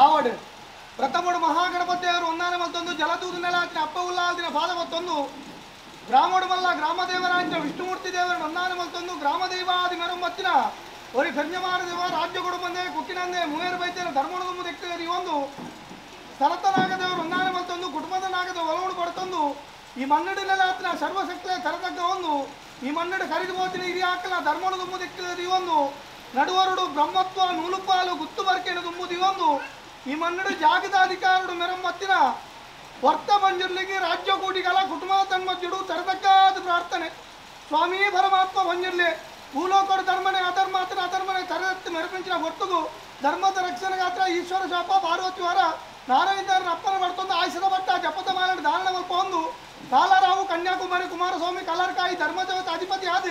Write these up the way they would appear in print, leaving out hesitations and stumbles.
ಆವಡು ಪ್ರಥಮಡು ಮಹಾಗಣಪತಿಯವರು ಒಂದಾನೆ ಮತ್ತೊಂದು ಜಲದೂದು ನೆಲ ಅಪ್ಪ ಉಲ್ಲಾದಿನ ಪಾದ ಮತ್ತೊಂದು ಗ್ರಾಮಡು ಮಲ್ಲ ಗ್ರಾಮದೇವರಾಂಚ ವಿಷ್ಣುಮೂರ್ತಿ ದೇವರ ಒಂದಾನೆ ಮತ್ತೊಂದು ಗ್ರಾಮದೈವಾದಿ ಮೆರೊಂಬತ್ತಿನ ಒರಿ ಪೆರ್ಜಮಾರ ದೇವ ರಾಜ್ಯ ಕೊಡುಬಂದೆ ಕುಕ್ಕಿನಂದೆ ಮೂವೇರು ಬೈತೇನ ಧರ್ಮಣದೊಂದು ದೆಕ್ಕೇರಿ ಒಂದು ಸ್ಥಳತ ನಾಗದೇವರು ಒಂದಾನೆ ಮತ್ತೊಂದು ಕುಟುಂಬದ ನಾಗದ ಒಲವುಡು ಪಡ್ತೊಂದು ಈ ಮನ್ನಡಿ ನೆಲತ್ತಿನ ಸರ್ವಶಕ್ತಿಯ ತರತಕ್ಕ ಒಂದು ಈ ಮನ್ನಡಿ ಕರಿದು ಹೋತಿನ ಹಿರಿಯ ಹಾಕಲ ಧರ್ಮಣದೊಂಬು ದೆಕ್ಕೇರಿ ಒಂದು ನಡುವರುಡು ಬ್ರಹ್ಮತ್ವ ನೂಲುಪಾಲು ಗುತ್ತು ಬರ್ಕೆಯನ್ನು ತುಂಬುದು ಒಂದು ಈ ಮನ್ನಡು ಜಾಗದ ಅಧಿಕಾರಡು ಮೆರಮ್ಮತ್ತಿನ ವರ್ತ ಬಂಜಿರ್ಲಿಗೆ ರಾಜ್ಯ ಕೂಟಿಗಳ ಕುಟುಂಬ ತನ್ಮಜ್ಜುಡು ತರತಕ್ಕಾದ ಪ್ರಾರ್ಥನೆ ಸ್ವಾಮಿ ಪರಮಾತ್ಮ ಬಂಜಿರ್ಲಿ ಭೂಲೋಕರು ಧರ್ಮನೆ ಅಧರ್ಮಾತನ ಅಧರ್ಮನೆ ತರದತ್ತಿ ಮೆರಪಿಂಚಿನ ಹೊರ್ತುಗು ಧರ್ಮದ ರಕ್ಷಣೆ ಗಾತ್ರ ಈಶ್ವರ ಶಾಪ ಪಾರ್ವತಿ ವರ ನಾರಾಯಣ ಅಪ್ಪನ ಬರ್ತೊಂದು ಆಯುಷದ ಭಟ್ಟ ಜಪದ ಮಾಲಡು ಧಾರಣ ಒಂದು ಕಾಲರಾವು ಕನ್ಯಾಕುಮಾರಿ ಕುಮಾರಸ್ವಾಮಿ ಕಲರ್ಕಾಯಿ ಧರ್ಮದೇವತ ಅಧಿಪತಿ ಆದ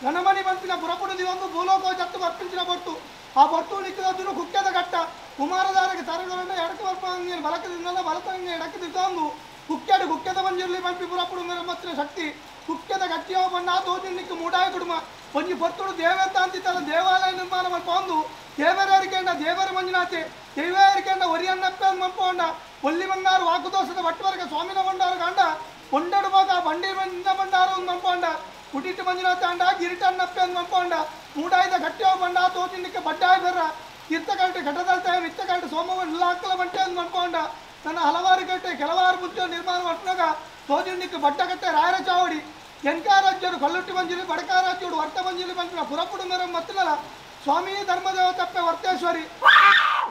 ಗಣಮಣಿ ಬಂಪಿನ ಪುರಪುಡದಿ ಒಂದು ಭೂಲೋಕ ಜತ್ತು ಅರ್ಪಿಂಚಿನ ಬೊಟ್ಟು ಆ ಬೊಟ್ಟು ನಿಕ್ಕದನ್ನು ಕುಕ್ಕೆದ ಘಟ್ಟ ಕುಮಾರದಾರಗೆ ತರಗಳನ್ನು ಎಡಕ್ಕೆ ಬರ್ಪಂಗೆ ಬಲಕದಿಂದಲ್ಲ ಬಲತಂಗೆ ಎಡಕ್ಕೆ ದಿಕ್ಕೊಂದು ಕುಕ್ಕೆಡು ಕುಕ್ಕೆದ ಮಂಜಿರ್ಲಿ ಬಂಪಿ ಪುರಪುಡು ಮತ್ತಿನ ಶಕ್ತಿ ಕುಕ್ಕೆದ ಗಟ್ಟಿಯೋ ಬಣ್ಣ ತೋಜಿನಿಕ್ಕೆ ಮೂಡಾಯ ಕುಡುಮ ಒಂಜಿ ಪೊತ್ತುಡು ದೇವಂತ ಅಂತಿತ್ತಲ್ಲ ದೇವಾಲಯ ನಿರ್ಮಾಣ ಮಲ್ಪೊಂದು ದೇವರರಿಕೆಂಡ ದೇವರ ಮಂಜುನಾಥೆ ದೇವರಿಕೆಂಡ ಒರಿಯನ್ನಪ್ಪ ಮಂಪೊಂಡ ಒಲ್ಲಿ ಬಂಗಾರು ವಾಕುದೋಷದ ಬಟ್ಟವರ್ಗ ಸ್ವಾಮಿನ ಬಂಡಾರು ಕಾಂಡ ಒಂಡಡು ಮಗ ಬಂಡಿ ಬಂಡಾರು ಮಂಪೊಂಡ ಕುಟಿಟ್ಟು ಮಂಜುನಾಥ ಅಂಡ ಗಿರಿಟನ್ನಪ್ಪೆ ಮಂಪೊಂಡ ಮೂಡಾಯ್ದ ಗಟ್ಟಿಯೋ ಬಂಡ ತೋಜಿನಿಕ್ಕೆ ಬಡ್ಡಾಯ ಬರ್ರ ತೀರ್ಥ ಕರಟೆ ಘಟದಲ್ತಾಯ ಮಿತ್ತ ಕರಟೆ ಸೋಮವ ಹಾಕಲ ಬಂಟೆ ಅಂತ ಮಂಪೊಂಡ ತನ್ನ ಹಲವಾರು ಕಟ್ಟೆ ಕೆಲವಾರು ಮುಂಚೆ ನಿರ್ಮಾಣ ಮಾಡ್ನಾಗ ತೋಜಿನಿಕ್ಕೆ ಬಡ್ಡಗಟ್ಟೆ ರಾಯರ ಚಾವಡಿ ಎನ್ಕಾರಾಜ್ಯರು ಕಲ್ಲುಟ್ಟಿ ಮಂಜುಲಿ ಬಡಕಾರಾಜ್ಯರು ವರ್ತ ಮಂಜುಲಿ ಬಂಪಿನ ಪುರಪುಡು ಮೇರ ಮತ್ತಿನಲ್ಲ ಸ್ವಾಮಿ ಧರ್ಮದೇವತಪ್ಪೆ ವರ್ತೇಶ್ವರಿ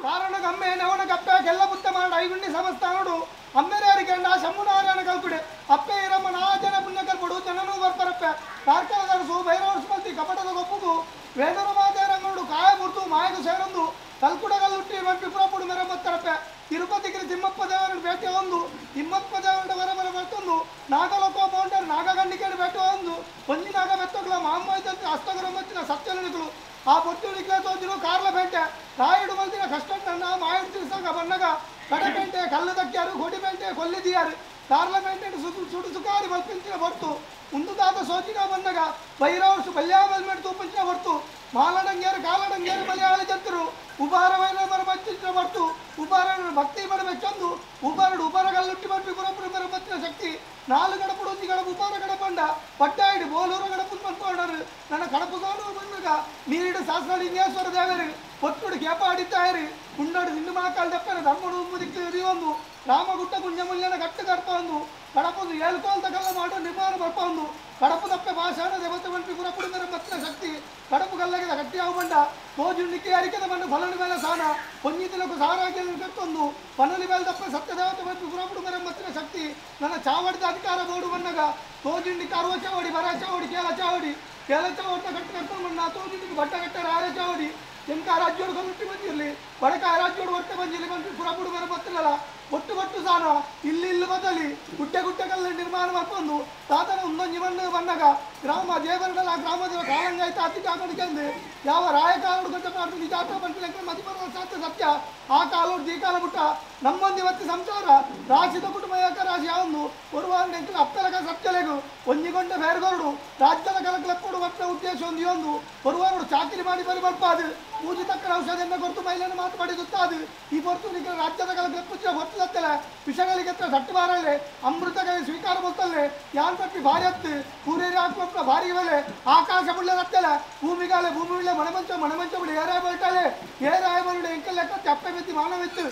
ಕಾರಣಗಮ್ಮೆ ನವನಗಪ್ಪೆ ಗೆಲ್ಲ ಬುತ್ತ ಮಾಡ ಐಗುಂಡಿ ಸಮಸ್ಥಾನಡು ಅಮ್ಮೆರೇರಿಕೆಂಡ ಶಂಭುನಾರಾಯಣ ಕಲ್ಪುಡೆ ಅಪ್ಪೆ ಇರಮ್ಮ ನಾಜನ ಪುಣ್ಯ ಕಲ್ಪಡು ಜನನು ಬರ್ಪರಪ್ಪೆ ಕಾರ್ಕಳದರಸು ಭೈರವ ಸ್ಮೃತಿ ಕಪಟದ ಗೊಪ್ಪುಗು ವೇದನ ಮಾತೇರಂಗನುಡು ಕಾಯ ಮುರ್ತು ಮಾಯಗು ಸೇರಂದು ಕಲ್ಕುಡಗಲ್ಲುಟ್ಟಿ ಬಂಪಿ ಪುರಪುಡು ಮೇರ ಮತ್ತರಪ್ಪೆ ತಿರುಪತಿಗಿರಿ ತಿಮ್ಮಪ್ಪ ದೇವರ ಬೇಟೆ ಒಂದು ತಿಮ್ಮಪ್ಪ ದೇವರ ಬರಬರ ಬರ್ತೊಂದು ನಾಗಲೋಕ ಮೌಂಟರ್ ನಾಗಗಂಡಿಕೆಯ ಬೇಟೆ ಒಂದು ಒಂಜಿ ನಾಗ ಬೆತ್ತಗಳ ಮಾಮೈದಂತೆ ಹಸ್ತಗುರ ಮತ್ತಿನ ಸತ್ಯನುಗಳು ಆ ಬೊಟ್ಟು ತೋಜಿರು ಕಾರ್ಲ ಬೇಟೆ ರಾಯುಡು ಮಲ್ದಿನ ಕಷ್ಟ ಮಾಯುಡು ತಿರ್ಸಾಗ ಬಣ್ಣಗ ಕಡಪೇಂಟೆ ಕಲ್ಲು ದಕ್ಕ್ಯಾರು ಕೊಡಿಪೇಂಟೆ ಕೊಲ್ಲಿದಿಯಾರು ಕಾರ್ಲ ಪೇಂಟೆ ಸುಡು ಸುಕಾರಿ ಮಲ್ಪಿಂಚಿನ ಬೊಟ್ಟು ಮುಂದುದಾದ ಸೋಚಿನ ಬಂದಾಗ ಭೈರವರ್ಷು ಬಲ್ಯಾಮಲ್ ತೂಪಿಂಚಿನ ಹೊರ್ತು ಮಾಲಡಂಗ್ಯಾರು ಕಾಲಡಂಗ್ಯಾರು ಮಲಯಾಳಿ ಜಂತರು ಉಪಾರವೈನ ಮರ ಬಚ್ಚಿನ ಹೊರ್ತು ಉಪಾರ ಭಕ್ತಿ ಬಡಬೇಕೆಂದು ಉಪಾರಡು ಉಪಾರಗಲ್ಲುಟ್ಟಿ ಬಂಪಿ ಪುರಪುರ ಮರ ಬತ್ತಿನ ಶಕ್ತಿ ನಾಲ್ಕು ಗಡಪುಡು ಒಂಜಿ ಗಡಪು ಉಪಾರ ಗಡಪಂಡ ಪಟ್ಟಾಯಿಡು ಬೋಲೂರು ಗಡಪು ಪನ್ಕೊಂಡರು ನನ್ನ ಕಡಪು ಸೋಲು ಬಂದಾಗ ನೀರಿಡು ಶಾಸ್ತ್ರ ದೇವರು పొట్టుడు కేపాడితాయరు ఉండడు నిన్ను మాకాలు తప్పారు ధర్ముడు ఉమ్ముదిక్కు ఎరిగొందు రామగుట్ట గుంజముల్యన గట్టు కడపందు కడపదు ఏలుకోలు తగల మాట నిర్మాణ పడపందు కడప తప్పే భాషను దేవత వంటి పురపుడు మేర మత్తిన శక్తి కడపు గల్లగిద గట్టి అవ్వండ రోజునికి అరికెద మండు ఫలని వేల సాన పొంజితులకు సారాగ్యం కడుతుంది పనులు వేల తప్ప సత్యదేవత వంటి పురపుడు మేర మత్తిన శక్తి ನನ್ನ ಚಾವಡಿದ ಅಧಿಕಾರ ಬೋಡು ಬಣ್ಣಗ ತೋಜುಂಡಿ ಕರುವ ಚಾವಡಿ ಬರ ಚಾವಡಿ ಕೇಳ ಚಾವಡಿ ಕೇಳ ಚಾವಡಿನ ಕಟ್ಟು ಕಟ್ಕೊಂಡು ತೋಜುಂಡಿಗೆ ಬಟ್ಟ ಕಟ್ಟರ ಆರೆ ಚಾವಡಿ ಎಂಕ ರಾಜ್ಯೋಡು ಕಲ್ಲುಟ್ಟಿ ಬಂದಿರಲಿ ಬಡಕ ರಾಜ್ಯೋಡು ಹೊಟ್ಟೆ ಬಂದಿರಲಿ ಬಂದು ಪುರಪುಡು ಮೇರೆ ಬತ್ತಿಲ್ಲಲ್ಲ ಒಟ್ಟು ಒಟ್ಟು ಸಾನ ಇಲ್ಲಿ ಇಲ್ಲಿ ಬದಲಿ ಗುಡ್ಡೆ ಗುಡ್ಡೆ ಕಲ್ಲು ನಿರ್ಮಾಣ ಮಾಡ್ಕೊಂಡು ತಾತನ ಒಂದೊಂದು ಮಣ್ಣು ಬಂದಾಗ ಗ್ರಾಮ ದೇವರಡಲ ಗ್ರಾಮದ ಕಾಲಂಗಾಯ್ತು ಅತಿ ಕಾಕಡಿಕೆಂದು ಯಾವ ರಾಯಕಾಲೋಡು ಗಂಟೆ ಮಾಡ್ತೀನಿ ಜಾತ್ರೆ ಬಂಟಿಲ್ಲ ಮತಿಪರ ಸತ್ಯ ಸತ್ಯ ಆ ಕಾಲೋಡು ಈ ಕಾಲ ಬಿಟ್ಟ ನಮ್ಮೊಂದು ಇವತ್ತು ಸಂಸಾರ ರಾಶಿದ ಕುಟುಂಬ ಏಕ ರಾಶಿ ಯಾವೊಂದು ಒರುವಾರ ಅಪ್ಪಲಕ ಸತ್ಯಲೆಗು ಒಂಜಿಗೊಂಡ ಬೇರ್ಗೊರಡು ರಾಜ್ಯದ ಕಲಕಲಕ್ಕೊಡು ಒಟ್ಟ ಉದ್ದೇಶ ಒಂದು ಒಂದು ಒರುವಾರು ಚಾಕರಿ ಮಾಡಿ ಬರಿ ಬರ್ಪಾದು ಪೂಜೆ ತಕ್ಕನ ಔಷಧಿಯನ್ನು ಕೊರತು ಮಹಿಳೆಯನ್ನು ಮಾತು ಮಾಡಿ ಗೊತ್ತಾದು ಈ ಹೊರತು ನಿಖರ ರಾಜ್ಯದ ಕಲಕಲಪ್ಪುಚ್ಚ ಹೊರತು ಸತ್ತಲೆ ವಿಷಗಳಿಗೆ ತಟ್ಟು ಬಾರಲೆ ಅಮೃತಗಳಿಗೆ ಸ್ವೀಕಾರ ಬರ್ತಲೆ ಯಾನ್ ತಪ್ಪಿ ಭಾರಿ ಹತ್ತು ಪೂರೇರಿ ಹಾಕುವ ಭಾರಿ ಬೆಲೆ ಆಕಾಶ ಬುಳ್ಳೆ ರತ್ತಲೆ ಭೂಮಿಗಾಲೆ ಭೂಮಿ ಬಿಳ್ಳೆ ಮಣಮಂಚ ಮಣಮಂಚ ಬಿಡಿ ಏರಾಯ ಬಲ್ಟಾಲೆ ಏರಾಯ ಬರುಡೆ ಎಂಕಲ್ ಲೆಕ್ಕ ಚಪ್ಪೆ ಮೆತ್ತಿ ಮಾನವಿತ್ತು.